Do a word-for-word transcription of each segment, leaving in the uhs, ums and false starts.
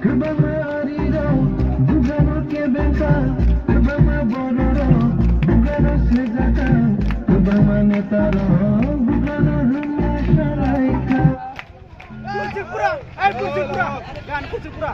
Kwbangma arirok bugano kebengkha, kwbangma bororok bugano sejakha, kwbangma netarok bugano hwnna salaikha. Kuchipura, eh, Kuchipura, gan Kuchipura.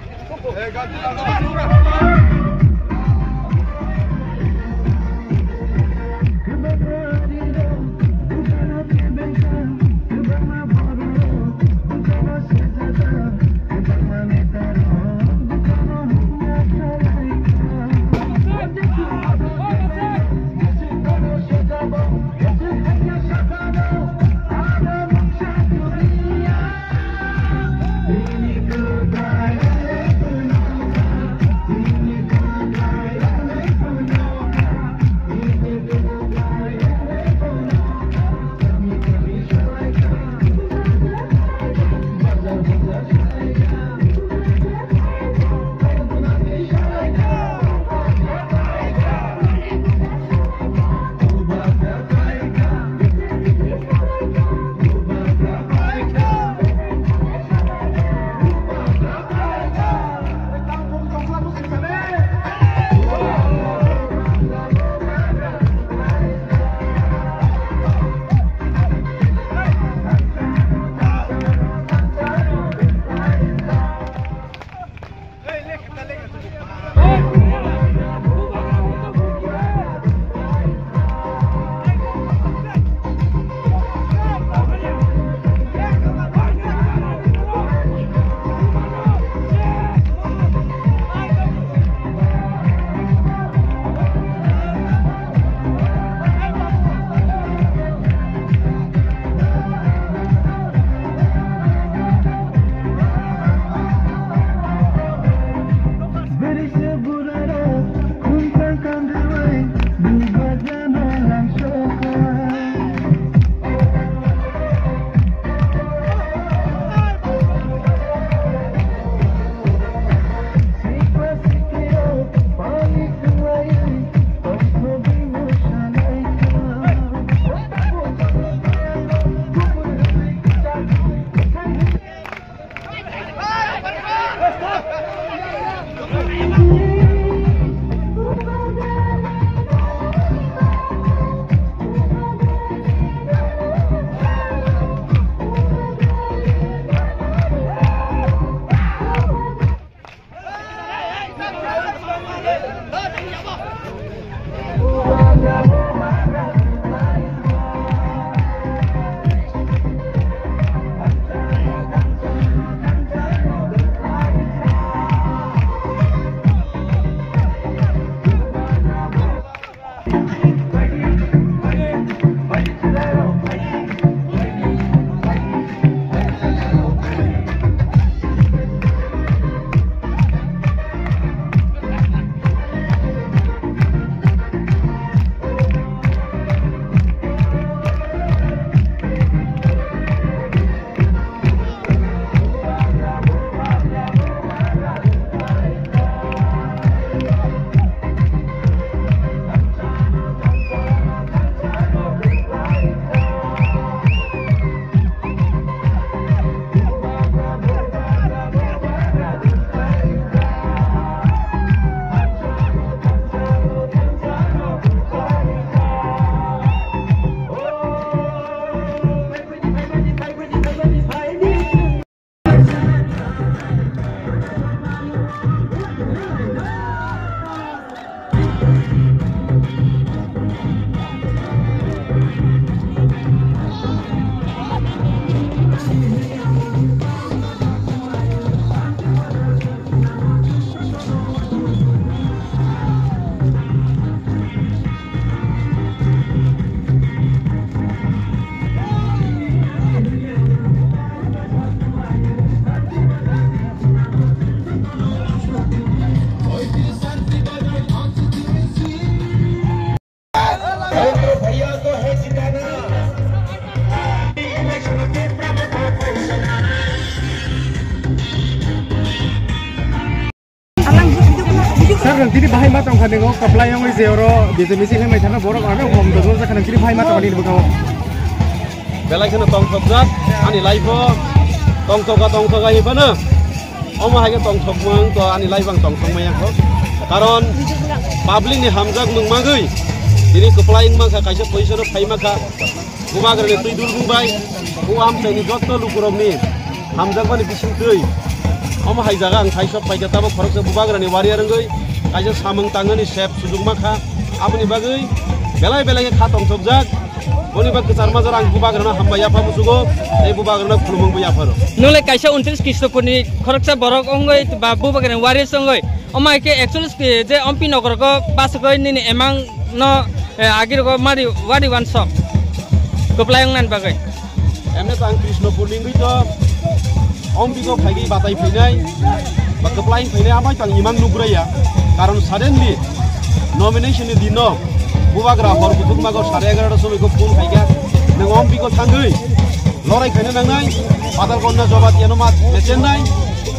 Tini bahai ma tongkha ningo, kaplai wngwi je oro B J P si wngwi thangkha, borok ano hom dodor jakha nang tini bahai ma tongkha nini bwkha o. Belai kheno tongthokjak, ani life o tongthoka tongthoka hinphano omo hai khe tongthokma wng to ani life ang tongthokma ya kho. Karon public ni hamjak mung magwi tini kwplai wng mankha, kaisa position o phai mankha. Bubagrani twi dulbung bai, o amchaini jotto lukurokni hamjakmani bisingtwi omo hai jaga ang thaisok paikha, tabok khoroksa Bubagrani warrior wngwi kaisa samung tangnani sep sujukma kha. Aboni bagwi belai belai khe kha tongthokjak. Boni bagwi kwchar majra ang Bubagrano hambai yapha musugo, tei Bubagrano khulumung bo yapharo. Nwngle kaisa untris Krishnakurni khoroksa borok wngwi ba Bubagrani warrior wngwi, omo hai khe actually je Ompi nogorogo bachagwi nini emang no, eh, agirgo mari wari wansok kwplai wngna bagwi. Emne to ang Krishnapur ni wngwi to Ompi go phaigwi batai phainai ba kwplai phainai amai to ang imang nugraya. Karon suddenly nomination ni dino Bubagra hor kuthukma go sare egarota somoi go phone phaikha, "Nwng Ompi go thangwi lorai khaina nangnai, Patal Kanya Jobatiano ma mechennai."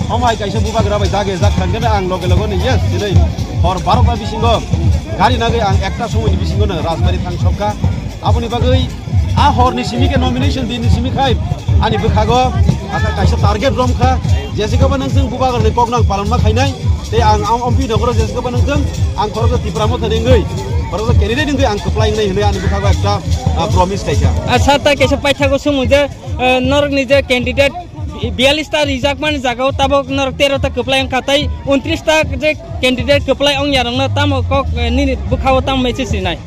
Omo hai kaisa Bubagra bai dage jak thangkhe ang loge loge ni yes sinai hor barota bisingo gari nagwi ang ekta somoi ni bisingo no Rajbari thang sokha. Aboni bagwi a hor ni simi khe nomination din ni simi khai ani bwkhago asa kaisa target romkha, jesi khe ba nang chwng Bubagra ni kok nang palon ma khainai, tei ang am Ompi nogoro jesi khe ba nang chwng ang khoroksa Tipra Motha ni wngwi, khoroksa candidate wngwi ang kwplai wngnai hinwi ani bwkhago ekta, ah, promise khaikha. Ah, sir, ta kaisa paithago sumung je, eh, norokni je candidate biyallis ta rijakmani jagao tabok norok tero ta kwplai wngkha, tei untris ta je candidate kwplai wngyarokno tamo kok, eh, nini bwkhao tamo message rinai?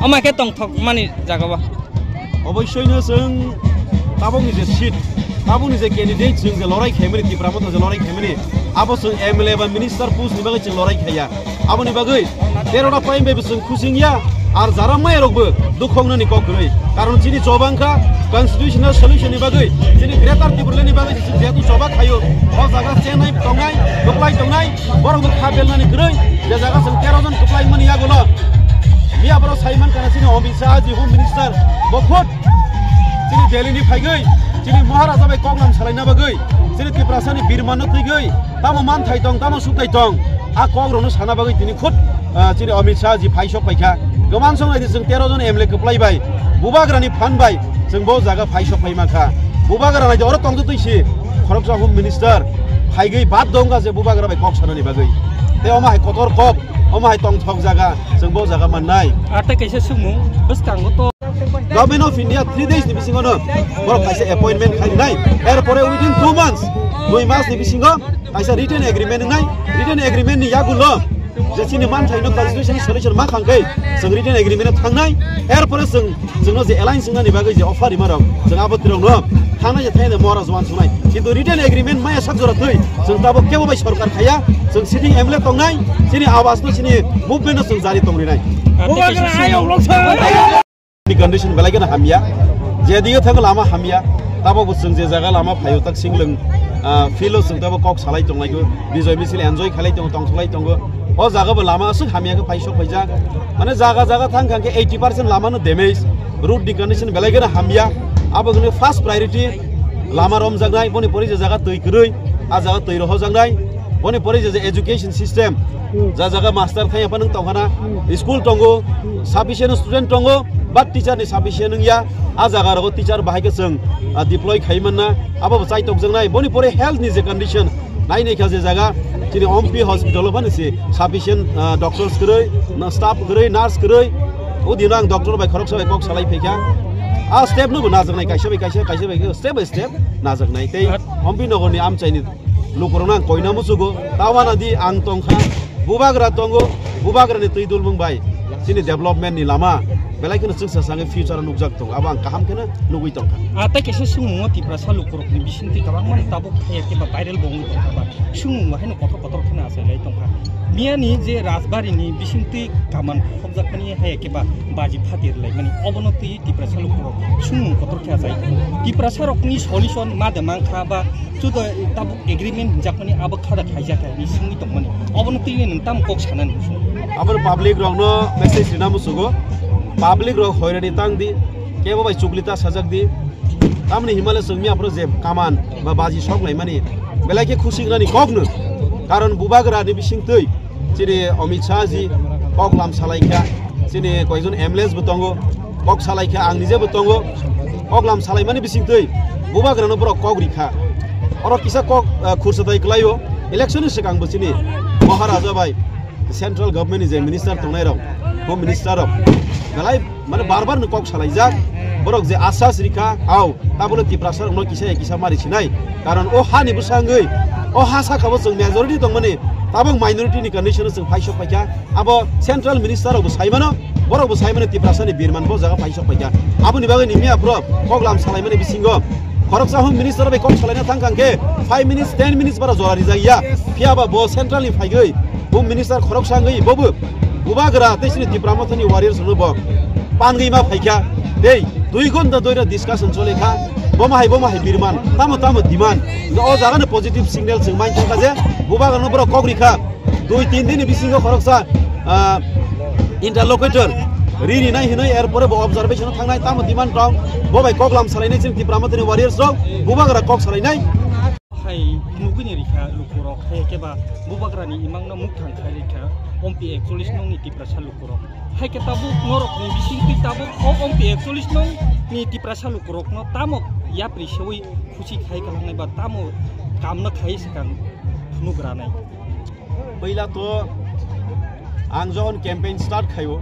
Omo khe tongthokmani jagao. Oboisoi no chwng tabokni je seat, tabokni je candidate chwng je lorai khaimani, Tipra Motha je lorai khaimani, abo chwng M L A ba minister post ni bagwi chwng lorai khaiya. Aboni bagwi terota prime bai bwswng khusing ya, ar jara maya rok bo dukhong nani kok kwrwi. Karon chini choba wngkha constitutional solution ni bagwi, chini Greater Tipraland ni bagwi chwng jehetu choba khaio, o jaga chenai tongnai, kwplai tongnai, borok bo kha belnani kwrwi, je jaga chwng tero jon kwplai mani yagulo. Miya borok sai mankha na chini Amit Shah ji Home Minister, bo khud chini Delhi ni phaigwi, chini Maharaja bai koknam salaina bagwi, chini Tiprasa ni birma no twigwi, tamo manthai tong, tamo sukthai tong, a kok rokno sana bagwi tini khud, ah, chini Amit Shah ji phaisok paikha. Kwmansong naidi chwng tero jon M L A kwplai bai, Bubagra ni phan bai chwng bo jaga phaisok pai mankha. Bubagra naidi oro tongtwi twi si, khoroksa Home Minister phaigwi bad dongkha je Bubagra bai kok sanani bagwi. Tei omo hai kotor kok, omo hai tongthok jaga, chwng bo jaga mannai. Arte kaisa sumung bwskango to. Government of India three days ni bisingo no borok kaisa appointment khainai. Er pore within two months, dui mas ni bisingo kaisa written agreement wngnai. Written agreement ni yagulo je chini manthaino constitution solution ma khangkhe, chwng written agreement o thangnai. Er pore chwng, chwngno je alliance wngnani bagwi je offer rima rok, chwng abo tirokno thangnai je thaino mora juan sunai. Kintu written agreement maya sak jora twi, chwng tabok kebo bai sorkar khaya, chwng sitting M L A tongnai, chini awas no, chini movement no chwng jari tongrinai. Ni condition belai kheno hamya. Jedige thango lama hamya. Tabok bo chwng je jaga lama phaio tak singlwng, ah, field o chwng tabo kok salai tonglaio. Bijoy misil enjoy khalai tongo, tongsolai tongo. O jaga bo lama aswk hamya khe phaisok phaijak. Mane jaga jaga thang thang khe eighty percent lama no damage. Road ni condition belai kheno hamya. Abo hwnwi first priority lama romjaknai. Boni pore je jaga twi kwrwi, a jaga twi rohojaknai. Boni pore je, je education system, ja jaga master thai apha nung tongkhana, school tongo, sufficient student tongo, but teacher ni sufficient wngya, a jaga rogo teacher bahai khe chwng, ah, deploy khai manna, abo bo chai tokjaknai. Boni pore health ni je condition, nai nai kha je jaga, chini Ompi hospital o phano se sufficient, ah, doctors kwrwi, na staff kwrwi, nurse kwrwi, o dino ang doctor bai khoroksa bai kok salai phaikha. A step no bo najaknai, kaisa bai kaisa, kaisa bai kaisa, step by step najaknai. Tei Ompi nogor ni amchai ni lukurokno ang koina muchugo, ta uanadi ang tongkha, Bubagra tongo, Bubagrani twi dulbung bai chini development ni lama belai kheno chwngsa sangwi future o nukjak tongo, abo ang kaham kheno nugwi tongkha. Ah, tei kaisa swngmungo Tiprasa lukurokni bisingtwi kwbangmani tabuk khaya khe ba viral bo wngwi tongkha ba, swngmungo haino kotor kotor kheno achailai tongkha. Miyani je Rajbari ni bisingtwi kaman khobjakmani haya khe ba baji phatir laimani, obono twi Tiprasa lukurok swngmung kotor khe achai. Tiprasa rokni solution ma de mankha ba chudo tabuk agreement hinjakmani abo khada khaijak hai ni singwi tongmani. Obono twi nwng tamo kok sanani muchungo? Abo public rokno message rina muchungo. Public rok hoirani tang di, kebo bai chukli ta sajak di. Tamni himale chwng miya phuru je kaman ba baji sok laimani belai khe khusi wngnani kok no. Karon Bubagra ni bisingtwi Chini Amit Shah ji kok lam salaikha, chini koijon M L As bo tongo, kok salaikha, ang nije bo tongo. Kok lam salaimani bisingtwi bubagrano borok kok rikha. Oro kisa kok, ah, khursatai kwlaio. Election ni swkang bo chini Maharaja bai central government ni je minister tongnai rok, home minister rok, belai mane bar bar no kok salaijak. Borok je asas rikha, au, tabole Tiprasa rokno kisa ya kisa mari sinai. Karon o ha ni bwsangwi, o ha saka bo chwng majority tongmani, tabok minority ni condition o chwng paisok paikha. Abo central minister rok bo saimano, borok bo saimano Tiprasa ni birman bo jaga paisok paikha. Aboni bagwi ni miya phro kok lam salaimani bisingo khoroksa home minister bai kok salaina thang kang khe five minutes, ten minutes bara jora rijak ya. Phiya ba bo central ni phaigwi home minister khoroksa wngwi bobo bubagra tei chini Tipra Mothani warriors rokno bo pangwi ma phaikha. Tei dui ghonta dui ra discussion chole kha. Bo ma hai, bo ma hai birman, tamo tamo demand. O jaga no positive signal chwng mai thang kha je bubagrano borok kok rikha. Dui tin din ni bisingo khoroksa, ah, interlocutor rini nai hinwi, er pore bo observation o thangnai, tamo demand tong, bo bai kok lam salainai chini Tipra Mothani warriors rok, bubagra kok salainai. Hai nugwi ni rikha lukurok, hai khe ba bubagra ni imang no mukthang khai rikha, ompi ekchollish nong ni Tiprasa lukurok. Hai khe tabuk norok ni bising twi tabuk o ompi ekchollish nong ni Tiprasa lukurok no tamo yapri sewi khusi khai kalangnai ba tamo kam no khai swkang phunuk ranai. Puila to ang jokhon campaign start khaio,